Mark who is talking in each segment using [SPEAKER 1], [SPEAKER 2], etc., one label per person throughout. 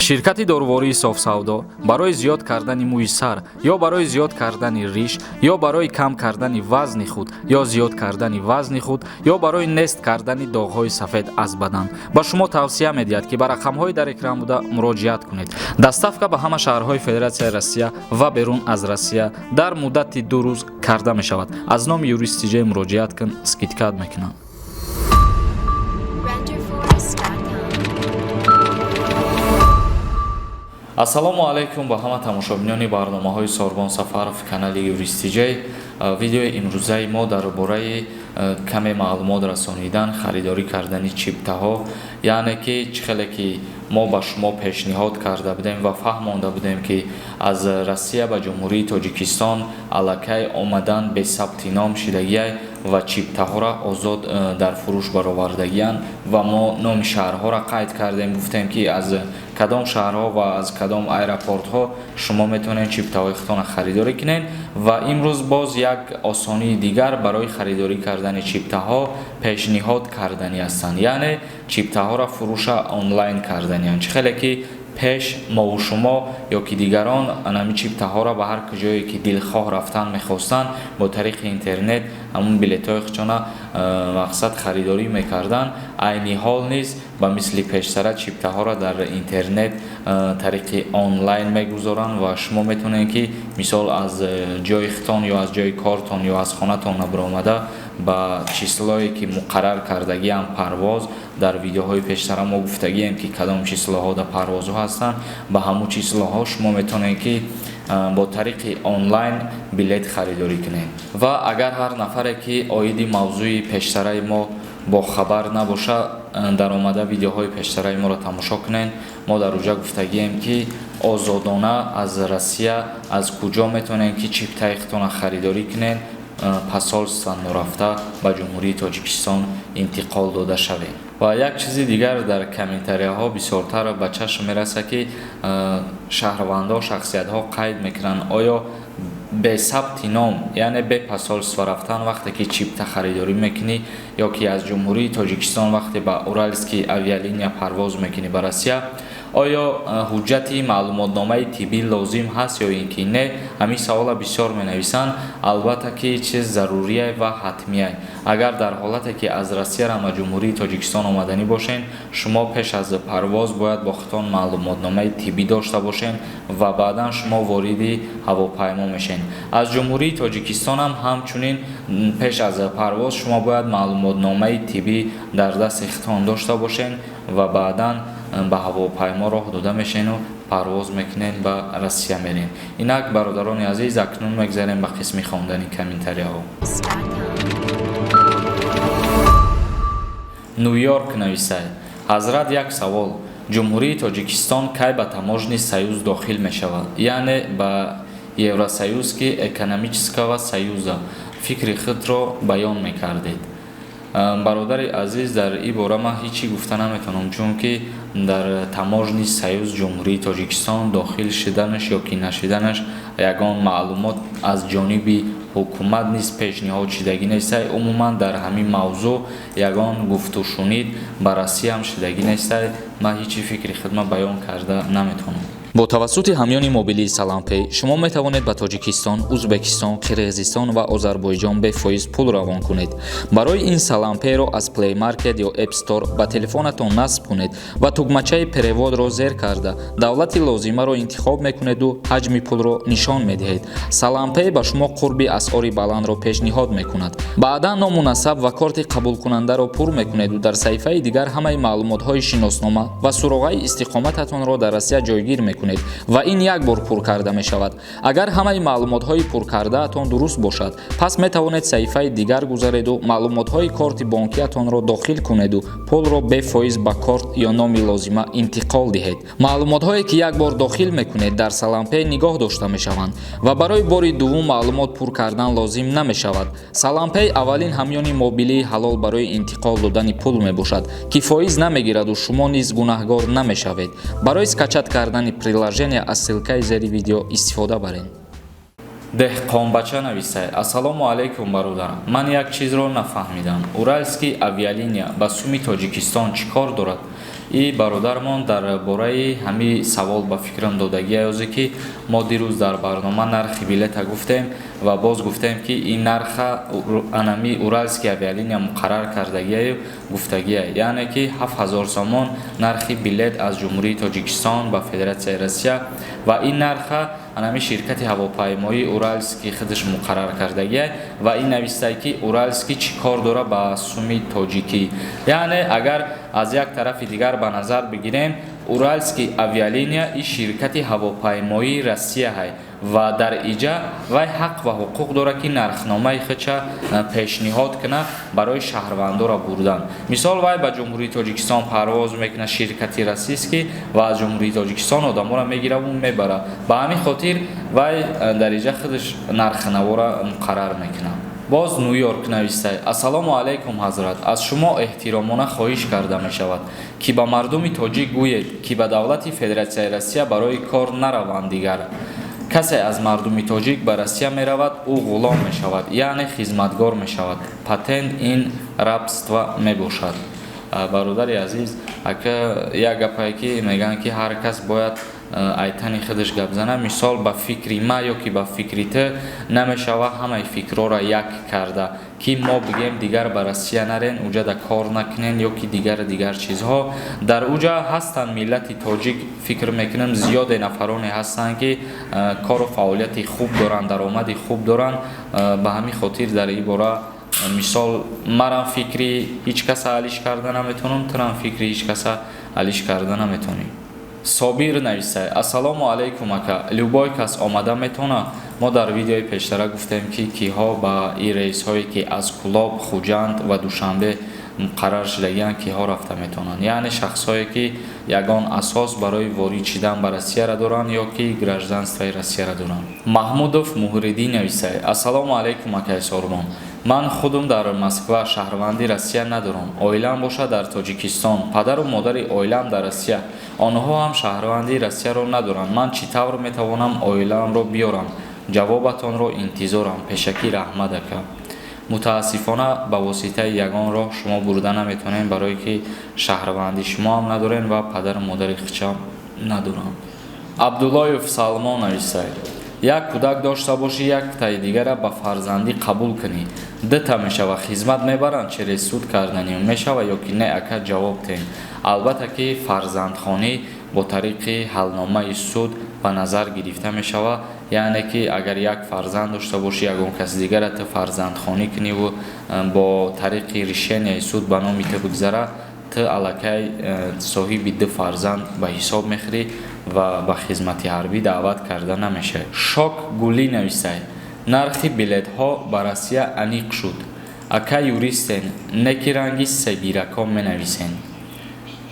[SPEAKER 1] Ширкати дорувории Софсавдо барои зиёд кардани мӯи сар ё барои зиёд кардани риш ё барои кам кардани вазни худ ё зиёд кардани вазни худ ё барои нест кардани доғҳои сафед аз бадан ба шумо тавсия медиҳад, ки ба рақамҳои дар экран буда муроҷиат кунед. Доставка ба ҳама шаҳрҳои Федератсияи Россия ва берун аз Россия дар муддати 2 рӯз карда мешавад. Аз номи Юрист Тиҷей муроҷиат кун, скидка мекунанд.
[SPEAKER 2] Renderforest.com.
[SPEAKER 1] Ассалому алайкум ба ҳама тамошобинони барномаҳои Сорбон Сафаров, канали Юрист Тиҷей. Видеои имрӯзаи мо дар бораи каме маълумот расонидан харидорӣ кардани чиптаҳо, яъне ки чӣ хеле ки мо ба шумо пешниҳод карда будем ва фаҳмонда будем, ки аз Россия ба Ҷумҳурии Тоҷикистон аллакай омадан бе сабти ном шидагиай ва чиптаҳоро озод дар фурӯш баровардагиянд ва мо номи шаҳрҳоро қайд кардем, гуфтем, ки аз кадом шаҳрҳо ва аз кадом аэропортҳо шумо метавонед чиптаҳои худтонро харидорӣ кунед. Ва имрӯз боз як осонии дигар барои харидорӣ кардани чиптаҳо пешниҳод карданӣ ҳастанд, яъне чиптаҳоро фурӯша онлайн карданианд. Чӣ хеле ки пеш мову шумо ё ки дигарон анами чиптаҳоро ба ҳар куҷое ки дилхоҳ рафтан мехостанд, бо тариқи интернет ҳамун билетҳои худшона мақсад харидорӣ мекарданд, айни ҳол низ ба мисли пештара чиптаҳоро дар интернет тариқи онлайн мегузоранд ва шумо метавонед, ки мисол аз ҷои худтон ё аз ҷои кортон ё аз хонатон набаромада ба числое ки муқаррар кардагиам парвоз, дар видеоҳои пештара мо гуфтагием, ки кадом числоҳо дар парвозҳо ҳастанд, ба ҳамун числоҳо шумо метавонед, ки бо тариқи онлайн билет харидорӣ кунед. Ва агар ҳар нафаре ки оиди мавзӯи пештараи мо бохабар набоша, даромада видеоҳои пештараи моро тамошо кунед. Мо дар уҷа гуфтагием, ки озодона аз Россия аз куҷо метавонед, ки чиптаи худтонро харидорӣ кунед, посольство норафта ба Ҷумҳурии Тоҷикистон интиқол дода шавед. Ва як чизи дигар, дар комментарияҳо бисёртар ба чашм мерасад, ки шаҳрвандо, шахсиятҳо қайд мекунанд: оё бе сабти ном, яъне бе посольство рафтан, вақте ки чипта харидорӣ мекунӣ ё ки аз Ҷумҳурии Тоҷикистон вақте ба Уральский авиалиния парвоз мекунӣ ба Россия, оё ҳуҷҷати маълумотномаи тиббӣ лозим ҳаст ё ин ки не? Ҳамин савола бисёр менависанд. Албатта ки чиз зарурия ва ҳатмия. Агар дар ҳолате ки аз Россияра ба Ҷумҳурии Тоҷикистон омаданӣ бошед, шумо пеш аз парвоз бояд бо худтон маълумотномаи тиббӣ дошта бошед ва баъдан шумо вориди ҳавопаймо мешед. Аз Ҷумҳурии Тоҷикистонам ҳамчунин пеш аз парвоз шумо бояд маълумотномаи тиббӣ дар дасти худтон дошта бошед ва баъдан ба ҳавопаймо роҳ дода мешену парвоз мекунед, ба Россия мерем. Инак, бародарони азиз, акнун мегзарем ба қисми хондани комментарияҳо. Ню-Йорк нависай: ҳазрат, як савол. Ҷумҳурии Тоҷикистон кай ба таможенный союз дохил мешавад, яъне ба Евросоюзский экономического союза? Фикри худро баён мекардед. Бародари азиз, дар ин бора ман ҳеҷ чӣ гуфта наметавонам, чунки дар таможенный союз Ҷумҳурии Тоҷикистон дохил шуданаш ё ки нашуданаш ягон маълумот аз ҷониби ҳукумат низ пешниҳод шудагӣ нестай. Умуман дар ҳамин мавзӯъ ягон гуфтушунид баррасиам шудагӣ нестай. Ман ҳеҷ чӣ фикри худма баён карда наметавонам. Бо тавассути ҳамёни мобилии Салампей шумо метавонед ба Тоҷикистон, Узбекистон, Қирғизистон ва Озарбойҷон бефоиз пул равон кунед. Барои ин Салампейро аз Play Market ё App Store ба телефонатон насб кунед ва тугмачаи переводро зер карда, давлати лозимаро интихоб мекунеду ҳаҷми пулро нишон медиҳед. Салампей ба шумо қурби асъори баландро пешниҳод мекунад. Баъдан ному насаб ва корти қабулкунандаро пур мекунеду дар саҳифаи дигар ҳамаи маълумотҳои шиноснома ва суроғаи истиқомататонро дар Россия ҷойгир мекунед ва ин як бор пур карда мешавад. Агар ҳамаи маълумотҳои пуркардаатон дуруст бошад, пас метавонед саҳифаи дигар гузареду маълумотҳои корти бонкиатонро дохил кунеду пулро бефоиз ба корт ё номи лозима интиқол диҳед. Маълумотҳое ки як бор дохил мекунед, дар Салампей нигоҳ дошта мешаванд ва барои бори дуввум маълумот пур кардан лозим намешавад. Салампей аввалин ҳамёни мобилии ҳалол барои интиқол додани пул мебошад, ки фоиз намегираду шумо низ гунаҳгор намешавед. Барои скачать кардани приложение аз ссылкаи зери видео истифода баред. Деҳқонбача нависай: ассалому алайкум, бародарам, ман як чизро нафаҳмидам. Уральский авиалиния ба суми Тоҷикистон чӣ кор дорад? И бародармон дар бораи ҳамин савол ба фикрам додагия ёзе, ки мо дирӯз дар барнома нархи билета гуфтем ва боз гуфтем, ки ин нарха анами Уральский авиалиния муқаррар кардагияю гуфтагия, яъне ки 7000 сомон нархи билет аз Ҷумҳурии Тоҷикистон ба Федератсияи Россия. Ва ин нарха анами ширкати ҳавопаймоии Уральский худаш муқаррар кардагия. Ва ин навистае, ки Уральский чӣ кор дора ба суми тоҷикӣ? Яъне агар аз як тарафи дигар ба назар бигирем, Уральский авиалиния и ширкати ҳавопаймоии Россия ҳай ва дар иҷа вай ҳақ ва ҳуқуқ дорад, ки нархномаи худша пешниҳод кунад барои шаҳрвандора бурдан. Мисол, вай ба Ҷумҳурии Тоҷикистон парвоз мекунад, ширкати российский, ва аз Ҷумҳурии Тоҷикистон одаморо мегираву мебарад. Ба ҳамин хотир вай дар иҷа худаш нархнавора муқаррар мекунад. Боз Ню-Йорк навистай: «Ассалому алайкум, ҳазрат. Аз шумо эҳтиромона хоҳиш карда мешавад, ки ба мардуми тоҷик гӯед, ки ба давлати Федератсияи Россия барои кор нараванд. Дигар касе аз мардуми тоҷик ба Россия меравад, ӯ ғулом мешавад, яъне хизматгор мешавад. Патент ин рабство мебошад». Бародари азиз, ака, як гапае, ки мегӯянд, ки ҳар кас бояд айтани худаш гап зана. Мисол, ба фикри ма ё ки ба фикри ту намешава ҳамаи фикрҳоро як карда, ки мо бигем, дигар ба Россия нарен, уҷада кор накунен ё ки дигар дигар чизҳо. Дар уҷа ҳастанд миллати тоҷик, фикр мекунам, зиёде нафароне ҳастанд, ки кору фаъолияти хуб доранд, даромади хуб доранд. Ба ҳамин хотир дар ин бора, мисол, марам фикри ҳеҷ каса алиш карда наметавонам, турам фикри ҳеҷ каса алиш карда наметавонӣ. Собир нависай: «Ассалому алайкум, ака. Любой кас омада метавона?» Мо дар видеои пештара гуфтем, ки киҳо ба ин рейсҳое, ки аз Кӯлоб, Хуҷанд ва Душанбе муқаррар шудагианд, киҳо рафта метавонанд, яъне шахсҳое, ки ягон асос барои ворид шидан ба Россияра доранд ё ки гражданствои Россияра доранд. Маҳмудов Муҳриддин нависай: «Ассалому алайкум, акай Сорбон. Ман худум дар Москва, шаҳрванди Россия надорам. Оилаам бошад дар Тоҷикистон, падару модари оилаам дар Россия, онҳо ҳам шаҳрвандии Россияро надоранд. Ман чӣ тавр метавонам оилаамро биёрам? Ҷавобатонро интизорам. Пешакӣ раҳмат, ака». Мутаассифона, ба воситаи ягон роҳ шумо бурда наметавонем, барое ки шаҳрвандӣ шумо ҳам надорем ва падару модари хичам надорам. Абдуллоев Салмон нависай: «Як кӯдак дошта бошӣ, яктаи дигара ба фарзандӣ қабул кунӣ, дута мешава. Хизмат мебаранд? Через суд карданӣ мешава ё ки не, ака, ҷавоб тем». Албатта, ки фарзандхонӣ бо тариқи ҳалномаи суд ба назар гирифта мешавад. Яъне ки агар як фарзанд дошта бошӣ, ягон каси дигара ту фарзандхонӣ куниву бо тариқи решенияи суд ба номи ту бигзара, ту аллакай соҳиби ду фарзанд ба ҳисоб мехӯрӣ ва ба хизмати ҳарбӣ даъват карда намешавӣ. Шок Гулӣ нависай: «Нархи билетҳо ба Россия аниқ шуд? Ака, юристен, не ки ранги сегиракҳо менависен».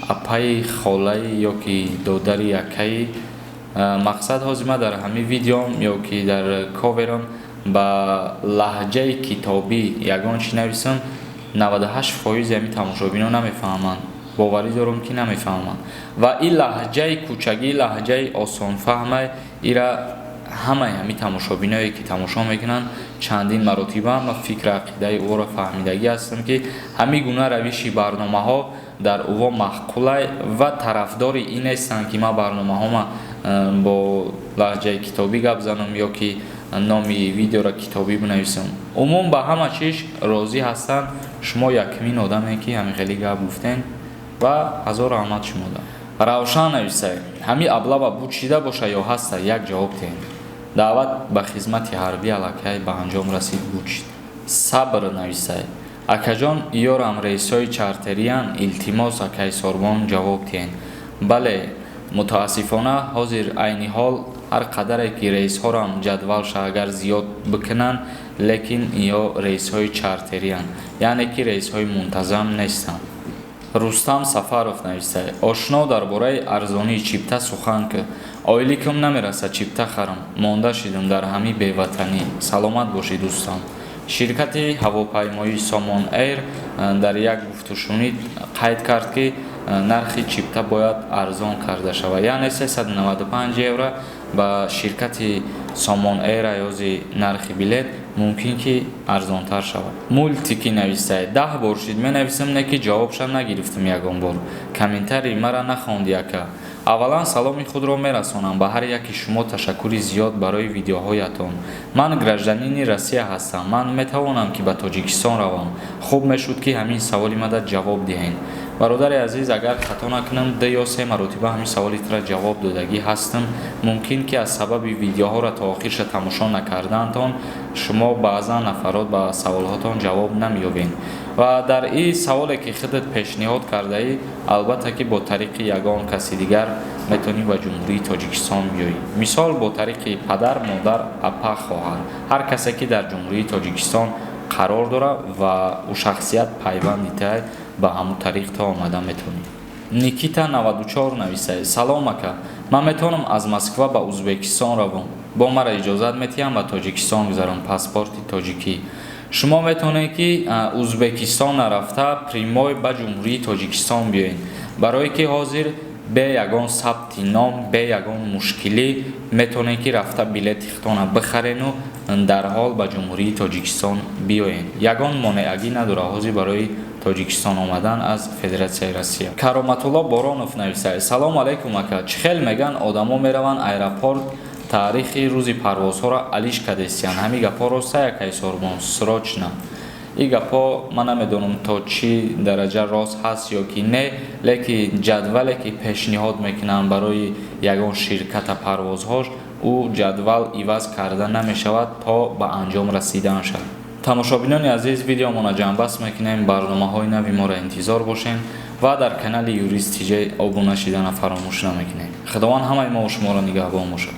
[SPEAKER 1] Апаи, холаи ё ки додари акаи, мақсад, ҳозир ман дар ҳамин видеом ё ки дар коверам ба лаҳҷаи китобӣ ягон чӣ нависам, 98 фоизи ҳамин тамошобинон намефаҳманд. Боварӣ дорам, ки намефаҳманд. Ва ин лаҳҷаи кӯчагӣ, лаҳҷаи осонфаҳмай. Ира ҳамаи ҳамин тамошобиное, ки тамошо мекунанд, чандин маротиба ма фикру ақидаи ӯро фаҳмидагӣ ҳастам, ки ҳамин гуна равиши барномаҳо дар ӯво маъқулай ва тарафдори ин нестанд, ки ман барномаҳома бо лаҳҷаи китобӣ гап занам ё ки номи видеоро китобӣ бинависам. Умум ба ҳама чиз розӣ ҳастанд. Шумо якумин одаме, ки ҳамин хеле гап гуфтен, ва ҳазор раҳмат шумода. Равшан нависай: «Ҳамин облава буд шида боша ё ҳаста? Як ҷавоб теҳем». Даъват ба хизмати ҳарбӣ аллакай ба анҷом расид, буд шид. Сабр нависай: «Акаҷон, ёрам рейсҳои чартериян? Илтимос, акай Сорбон, ҷавоб диҳен». Бале, мутаассифона, ҳозир айни ҳол ҳар қадаре ки рейсҳорам ҷадвалша агар зиёд бикунанд, лекин ё рейсҳои чартериянд, яъне ки рейсҳои мунтазам нестанд. Рустам Сафаров нависай: «Ошно, дар бораи арзонии чипта сухан ки. Ойликам намерасад чипта харам, монда шидам дар ҳамин беватанӣ». Саломат бошӣ, дӯстам. Ширкати ҳавопаймоии Сомон Эйр дар як гуфтушунид қайд кард, ки нархи чипта бояд арзон карда шавад, яъне 395 евро ба ширкати Сомон Эйр аёзи нархи билет. Мумкин ки арзонтар шавад. Мультики нависае: 10 бор шид менависам, не ки ҷавобша нагирифтам. Ягон бор комментарии мара нахонди, ака. Аввалан саломи худро мерасонам ба ҳар яки шумо. Ташаккури зиёд барои видеоҳоятон. Ман гражданини Россия ҳастам. Ман метавонам ки ба Тоҷикистон равам? Хуб мешуд, ки ҳамин саволи мада ҷавоб диҳед. Бародари азиз, агар хато накунам, ду ё се маротиба ҳамин саволи тра ҷавоб додагӣ ҳастам. Мумкин ки аз сабаби видеоҳоро то охирша тамошо накардаантон шумо баъзан нафарот ба саволҳотон ҷавоб намеёбед. Ва дар ин саволе ки худат пешниҳод кардаӣ, албатта ки бо тариқи ягон каси дигар метавонӣ ба Ҷумҳурии Тоҷикистон биёӣ. Мисол, бо тариқи падар, модар, апа, хоҳар, ҳар касе ки дар Ҷумҳурии Тоҷикистон қарор дорад ва ӯ шахсият пайванди тай, ба ҳамун тариқ то омада метавонӣ. Никита 94 нависае: Салом, ака, ман метавонам аз Москва ба Узбекистон равам? Бо мара иҷозат метиҳам ба Тоҷикистон гузарам, паспорти тоҷикӣ. Шумо метавонед ки Узбекистон нарафта, прямой ба Ҷумҳурии Тоҷикистон биёед, барое ки ҳозир бе ягон сабти ном, бе ягон мушкилӣ метавонед ки рафта билети худтона бихарену дарҳол ба Ҷумҳурии Тоҷикистон биёед. Ягон монеагӣ надорад ҳозир барои Тоҷикистон омадан аз Федератсияи Россия. Кароматулло Боронов нависад: Салому алайкум, ака. Чӣ хел меган, одамо мераванд аэропорт, таърихи рӯзи парвозҳоро алиш кадестиян. Ҳамин гапҳо роста, якай Сорбон? Срочно. Ин гапҳо ман намедонам, то чӣ дараҷа рост ҳаст ё ки не, лекин ҷадвале ки пешниҳод мекунанд барои ягон ширката парвозҳош, ӯ ҷадвал иваз карда намешавад то ба анҷом расидан шавад. Тамошобинони азиз, видеомона ҷамъбаст мекунем. Барномаҳои нави моро интизор бошем ва дар канали Юрист Тиҷай обуна шидана фаромӯш намекунем. Худованд ҳамаи мо шуморо нигаҳбон бошад.